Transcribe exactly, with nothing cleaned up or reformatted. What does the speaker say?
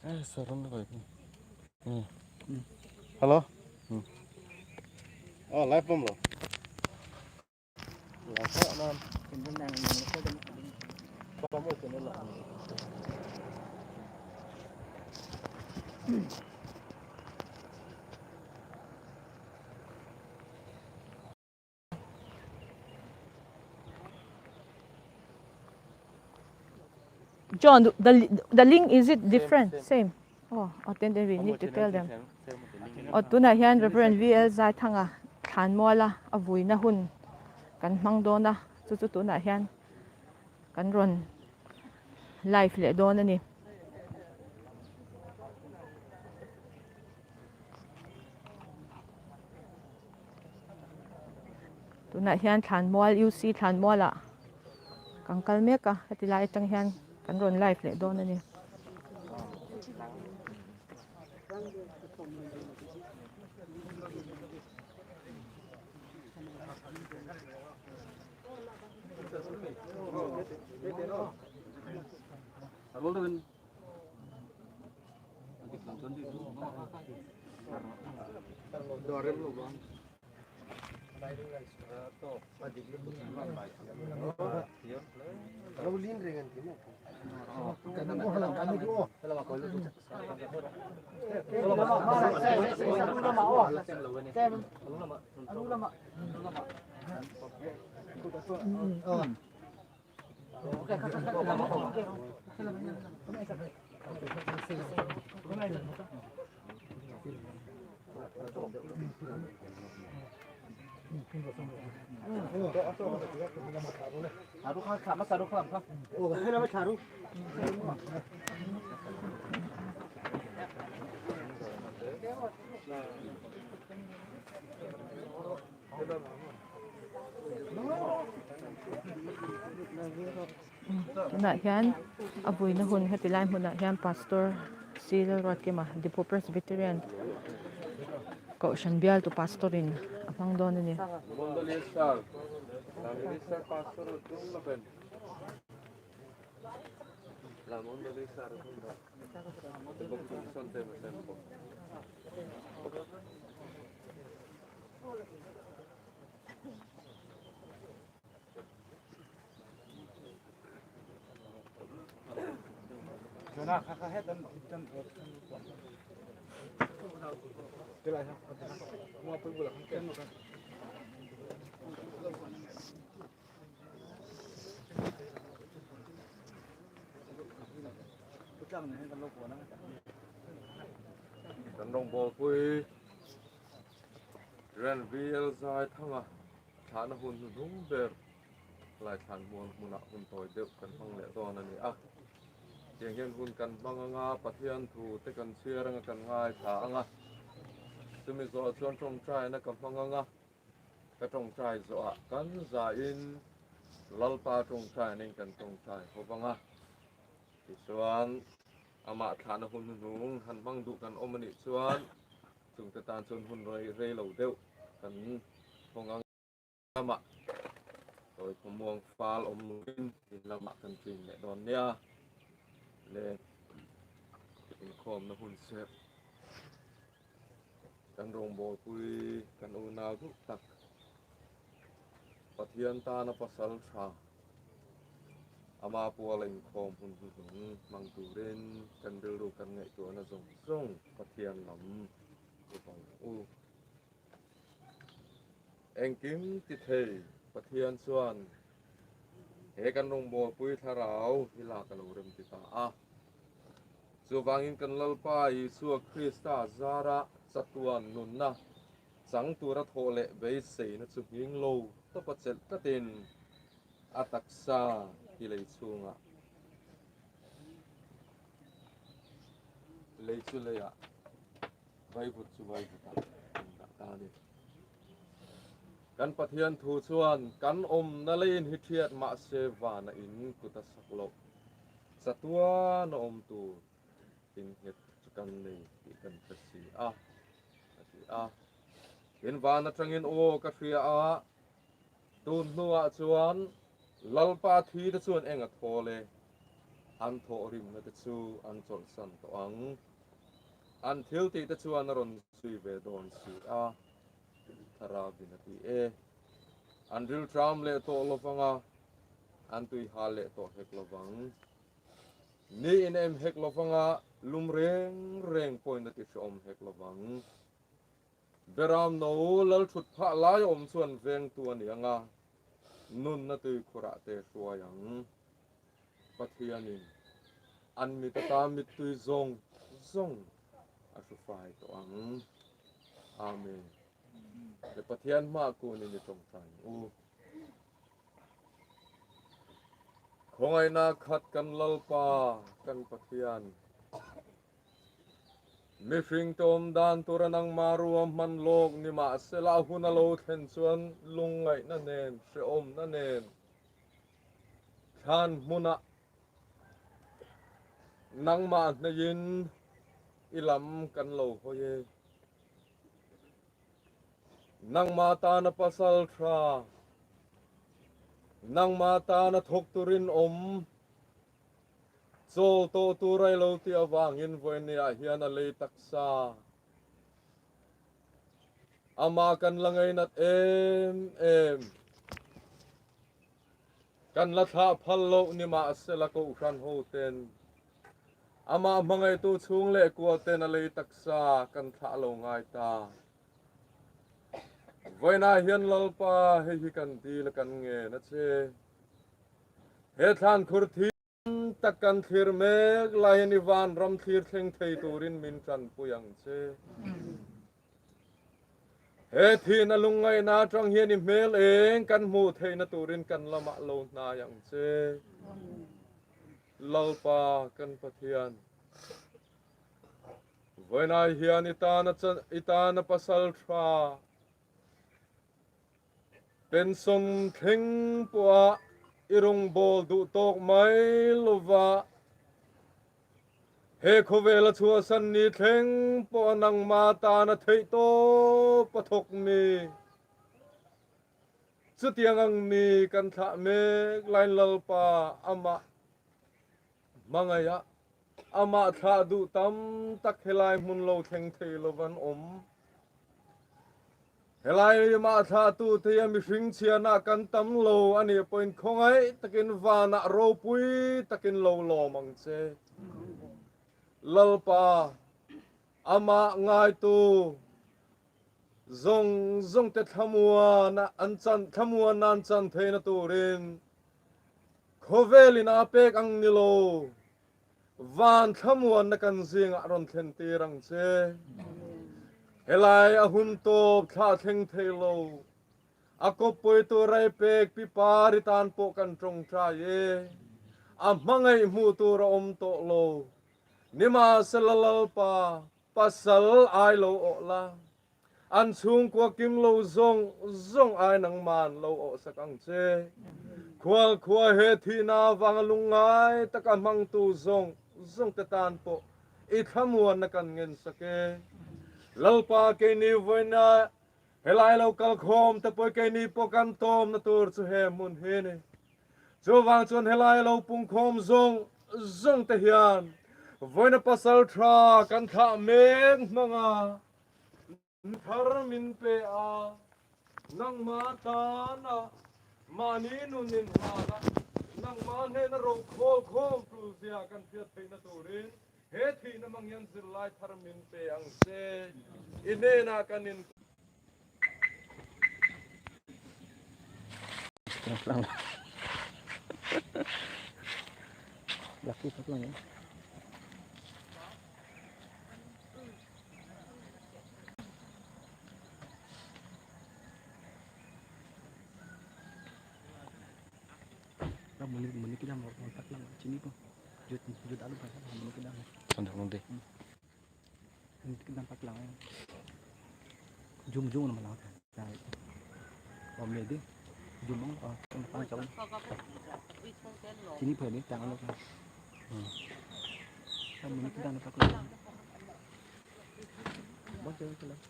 Eh, sir, ano ko ini? Hmm. Hello? Hmm. Oh, live bom lo. Live bom lo. John, the, the link, is it different? Same. Oh, oh, then, then we need to tell them. Oh, tunah hian Reverend V L Zaithanga Thlanmuala a vuina hun kan hmang dawn a. Chu chu tunah hian kan rawn live leh dawn a ni. Tunah hian Thlanmual, U C Thlanmuala kan kal mek a, heti lai aṭang hian kan rawn live leh dawn a ni. Tunah hian a vuina hun heti lai hmunah hian Pastor C. Lalruatkima, Diphu Presbyterian Kohhran Bialtu Pastor-in a hmang dawn a ni. Kan rawngbawlpui Reverend V L Zaithanga thlana hun hnuhnung ber lai Thlanmual hmuna hun tawi deuh kan hmang leh dawn a ni a. Tiang hian hun kan hmang anga, Pathian thu te kan chhiar anga, kan ngaithla anga. Chumi zawh chuan ṭawngṭaina ka hmang anga. Ka ṭawngṭai zawhah kan zain Lalpa ṭawngṭainain kan ṭawngṭai ho vang a. Tichuan, amah thlana hun hnuhnung han hmang duh kan awm a nih chuan, chungte tan chuan hun rei, rei lo deuh kan hawng ang. Amah tawi khawmuang fal awm lovin in lamah kan ṭin leh dawn nia. Le, inkhawmna hun sep. Kan rawngbawlpui, kan unau duh tak Pathian tana pasalṭha, ama puala inkhawm hun hnuhnung hmang turin kan rilru kan ngaihtuahna zawng zawng Pathian lam i hawng u. Engkim ti thei Pathian chuan he kan rawngbawlpui thlarau hi la ka lo remti ta a. Chuvangin kan Lalpa Isua Krista zara chatuan nunna chang tura thawh leh beiseina chu nghing lo tawpa chelh tlatin a taksa hi lei chhunga lei chu leia vaivut chu vaivuta indah ta a ni. Kan Pathian thu chuan kan awmna leiin hi ṭhiat mah se vana in kuta sak loh chatuana awm tur in nghet chu kan nei tih kan hre si a, a ti a. In van aṭangin aw ka hria a, tun hnuah chuan Lalpa thi te chuan eng a thaw le? an thawhrimna te chu an chawlhsan tawh ang. An thil tih te chu an rawn zui ve dawn si a. Thlarau ding a ti e. An rilṭam leh tawh lo vang a, an tuihal leh tawh hek lo vang. Ni in em hek lo vang a, lum reng reng pawhin a ti hre awm hek lo vang. Beram no lal thut phah lai awm chuan vengtu a ni ang a, nunna tuikhurah te hruai ang. Pathianin an mit ata mittui zawng zawng a hru fai tawh ang. Amen. Le Pathian hma kunin i ṭawngṭai ang u. Khawngaihna khat kan Lalpa, kan Pathian. Mihring tawm dan tura nangma ruahman lawk ni mah sela, hun a lo thlen chuan lungngaihna nen, hrehawmna nen, thlan hmuna nangma hneiin i lam kan lo hawi e. Nangma tana pasalṭha, nangma tana thawk turin awm, chawl tawh tura i lo ti avangin vawiinah hian a lei taksa ama kan la ngainat em em. Kan la thlah phal lo ni mah sela, kohran ho ten, ama hmangaihtu chhung leh kual ten a lei taksa kan thlah lo ngai ta. Vawiinah hian Lalpa, hei hi kan dil a, kan ngen a che. He thlan khur thim tak kan thlir mek lai hian i vanram thlir thleng thei turin min ṭanpui ang che. He thihna lungngaihna aṭang hian i hmel eng kan hmuh theihna turin kan lamah lo hnai ang che. Lalpa kan Pathian, vawiinah hian i tana chan, i tana pasalṭha, pension thleng pawha i rawngbawl duh tawk mai lova, he khawvela chhuahsan ni thleng pawha nangma tana theihtawp a thawk mi, chutiang ang mi kan thlah mek lai Lalpa, ama hmangaihah ama thlah duh tam tak helai hmun lo thleng thei lo an awm. Helai ama thlahtu te hi a mihring chhiarna kan tam lo a nih pawhin khawngaih takin vanah ropui takin lo lawm ang che. Lalpa, ama ngaitu zawng zawng te thlamuana an chan, thlamuanna an chan theihna turin khawvelin a pek ang ni lo, van thlamuanna kan zingah rawn thlen tir ang che. Helai a hun tawp thlah thleng thei lo, a kawppui tura i pek pi par i tan pawh kan ṭawngṭai e. A hmangaih hmuh tur a awm tawh lo. Nimahsela Lalpa, pasal ai lo awh la, an chhungkua kim lo zawng zawng ai nangman lo awh sak ang che. Khual khua he thihna avanga lungngai taka hmangtu zawng zawng te tan pawh i thlamuanna kan ngen sak e. Lalpa, keini vawiina helai lo kal khawm te pawh keini pawh kan tawmna tur chu he hmun hi ni. Chuvang chuan helai lo pung khawm zawng zawng te hian vawiina pasalṭha kan thlah mek hmanga thar min pe a, nangma tana mahni nun inhlan a, nangma hnena ro khawl khawm tul zia kan hriat theihna turin he thihna hmang hian zirlai thar min pe ang che. I hnena kan in Muni, muni kidam, tak lang, chini ko. Jut, jut alu pa, muni kidam. Sandal muni. Muni kidam pak lang. Jum, jum na malang. Om le di. Jum ang, ah, ang pang chau. Chini phe di, tang alu pa. Hmm. Muni kidam pak lang. Bos jauh ke lang.